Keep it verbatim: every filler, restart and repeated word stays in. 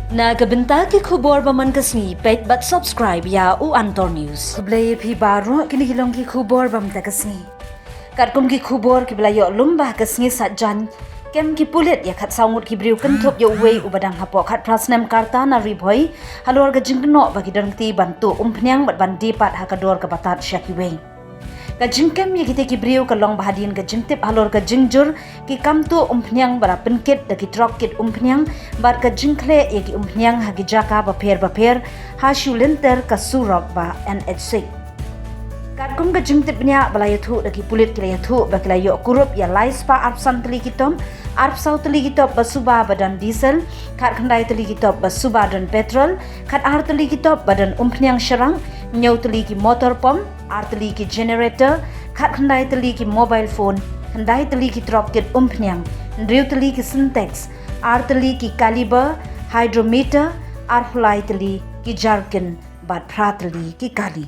Na ka bynta ki khubor ba man ka sngi, peit bad subscribe ïa u Antor News. Khublei ïa phi baroh, kine ki long ki khubor ba mynta ka sngi. Katkum ki khubor kiba la ïoh lum ba ha ka sngi Saitjaiñ, kem ki pulit ïa khatsaw ngut ki briew kynthup ïa uwei uba dang hapoh khatphra snem ka rta na Ri Bhoi, halor ka jingkynnoh ba ki don kti ban tuh umphniang bad ban die pat ha ka dor kaba tad sha kiwei. Ka jingkem ïa kita ki briew ka long ba hadien ka jingtip halor ka jingjur ki kam tuh umphniang ba la pynkit da ki trok kit umphniang bad ka jingkhleh ïa ki umphniang ha ki jaka bapher bapher ha shu lynter ka surok ba N H six. Katkum ka jingtip bniah ba la ïathuh da ki pulit, ki la ïathuh ba ki la ïoh kurup ïa lai spah arphew san tylli ki top, arphew saw tylli ki top ba suba ba don diesel, khatkhyndai tylli ki top ba suba don petrol, khatar tylli ki top ba don umphniang sharang, hynñiew tylli ki motor pump, ar tylli ki generator, khatkhyndai tylli ki mobile phone, khyndai tylli ki trok kit umphniang, hynriew tylli ki Sintex, ar tylli ki caliper, hydrometer, arphew lai tylli ki jerrycan bad phra tylli ki kali.